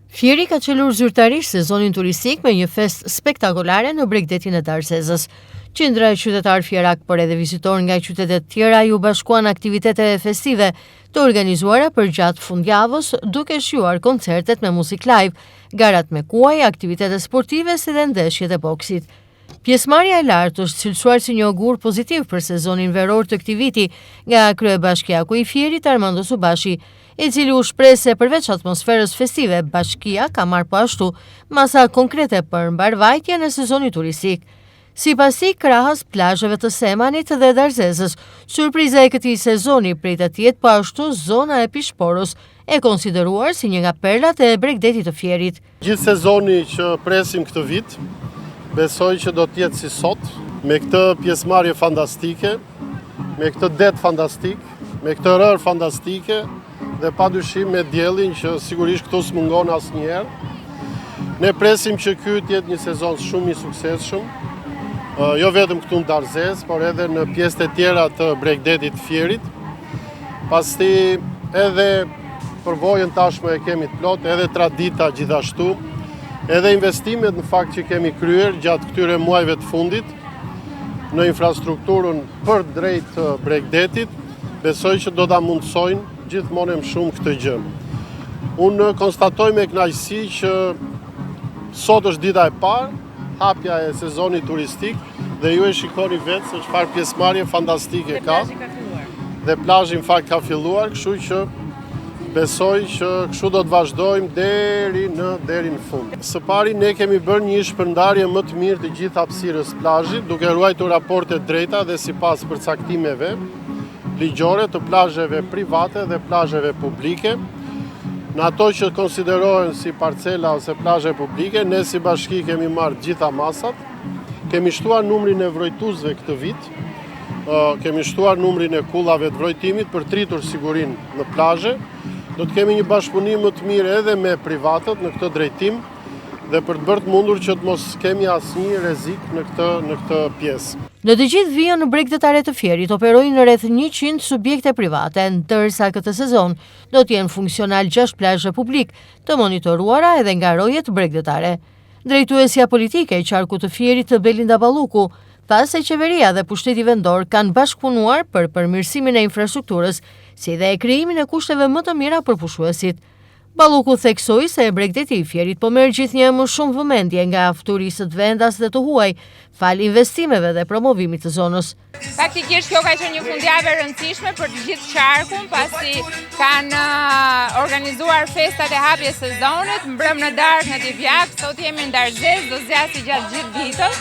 Fieri ka çelur zyrtarisht sezonin turistik me një festë spektakolare në bregdetin e Darzezës. Qindra qytetarë fierakë, por edhe vizitorë nga qytete të tjera iu bashkuan aktiviteteve festive të organizuara përgjatë fundjavës, duke shijuar koncertet me muzikë live, garat me kuaj, aktivitete sportive si dhe ndeshjet e boksit. Pjesëmarrja e lartë është cilësuar si një ogur pozitiv për sezonin veror të këtij viti nga kryebashkiaku i Fierit Armando Subashi, i cili u shpreh se përveç atmosferës festive, bashkia ka marrë po ashtu masa konkrete për mbarëvajtjen e sezonit turistik. Sipas tij, krahas plazheve të Semanit dhe Darzezës, surpriza e këtij sezoni pritet të jetë po ashtu zona e Pishë Poros, e konsideruar si një nga perlat e bregdetit të Fierit. Gjithë sezoni që presim këtë vit, besoj që do të jetë si sot, me këtë pjesëmarrje fantastike, me këtë det fantastik, me këtë rërë fantastike dhe pa dyshim me diellin që sigurisht këtu s'mungon asnjëherë. Ne presim që ky të jetë një sezon shumë i suksesshëm, jo vetëm këtu në Darzezë, por edhe në pjesët e tjera të bregdetit të Fierit. Pasi edhe përvojën tashmë e kemi të plotë, edhe tradita gjithashtu, edhe investimet në fakt që kemi kryer gjatë këtyre muajve të fundit në infrastrukturën për drejt bregdetit, besoj që do ta mundësojnë gjithmonë e më shumë këtë gjë. Unë konstatoj me kënaqësi që sot është dita e parë, hapja e sezonit turistik dhe ju e shikoni vetë se çfarë pjesëmarrje fantastike ka. Dhe plazhi në fakt ka filluar, kështu që besoj që kështu do të vazhdojmë deri në deri në fund. Së pari ne kemi bërë një shpërndarje më të mirë të gjithë hapësirës plazhit, duke ruajtur raportet e drejta dhe sipas përcaktimeve ligjore të plazheve private dhe plazheve publike. Në ato që konsiderohen si parcela ose plazhe publike, ne si bashki kemi marrë gjitha masat, kemi shtuar numrin e vrojtuesve këtë vit, kemi shtuar numrin e kullave të vrojtimit për të rritur sigurinë në plazhe, do të kemi një bashkëpunim më të mirë edhe me privatët në këtë drejtim, dhe për të bërë të mundur që të mos kemi asnjë rrezik në këtë në këtë pjesë. Në të gjithë vijën bregdetare të Fierit operojnë rreth 100 subjekte private, ndërsa këtë sezon do të jenë funksional 6 plazhe publike, të monitoruara edhe nga rojet bregdetare. Drejtuesja politike e qarkut të Fierit Belinda Balluku tha se qeveria dhe pushteti vendor kanë bashkëpunuar për përmirësimin e infrastrukturës, si dhe krijimin e kushteve më të mira për pushuesit. Balluku theksoi se bregdeti i Fierit po merr gjithnjë e më shumë vëmendje nga turistët vendas dhe të huaj, falë investimeve dhe promovimit të zonës. Faktikisht kjo ka qenë një fundjavë e rëndësishme për të gjithë qarkun, pasi kanë uh, organizuar festat e hapjes së sezonit, mbrëm në darkë në Divjakë, sot jemi në Darzezë, do zgjasi gjatë gjithë ditës.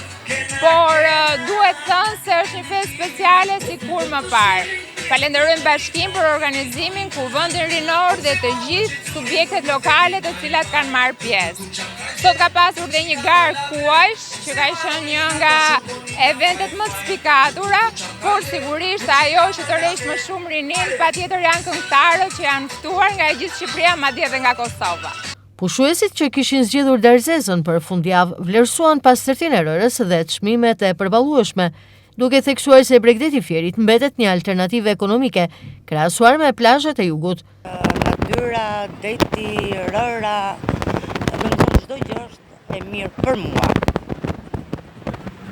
Por duhet thënë se është një festë speciale si kurrë më parë. Falenderojmë bashkinë për organizimin, kuvendin rinor dhe të gjithë subjektet lokale të cilat kanë marrë pjesë. Sot ka pasur dhe një garë kuajsh, që ka qenë një nga eventet më të spikatura, por sigurisht ajo që tërheq më shumë rininë, patjetër janë këngëtarët që janë ftuar nga e gjithë Shqipëria, madje edhe nga Kosova. Pushuesit që kishin zgjedhur Darzezën për fundjavë vlerësuan pastërtinë e rërës dhe çmimet e përballueshme, duke theksuar se bregdeti i Fierit mbetet një alternativë ekonomike krahasuar me plazhet e jugut. Natyra, deti, rëra, domethënë çdo gjë është e mirë për mua.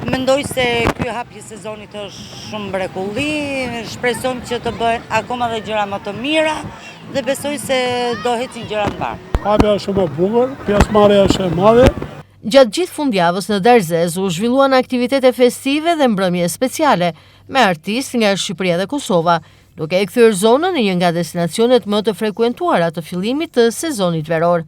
Mendoj se ky hapje i sezonit është shumë mrekulli, shpresojmë që të bëhen akoma dhe gjëra më të mira dhe besoj se do ecin gjërat mbarë. Hapja është shumë e bukur, pjesëmarrja është e madhe. Gjatë gjithë fundjavës në Darzezë u zhvilluan aktivitete festive dhe mbrëmje speciale me artistë nga Shqipëria dhe Kosova, duke e kthyer zonën në një nga destinacionet më të frekuentuara të fillimit të sezonit veror.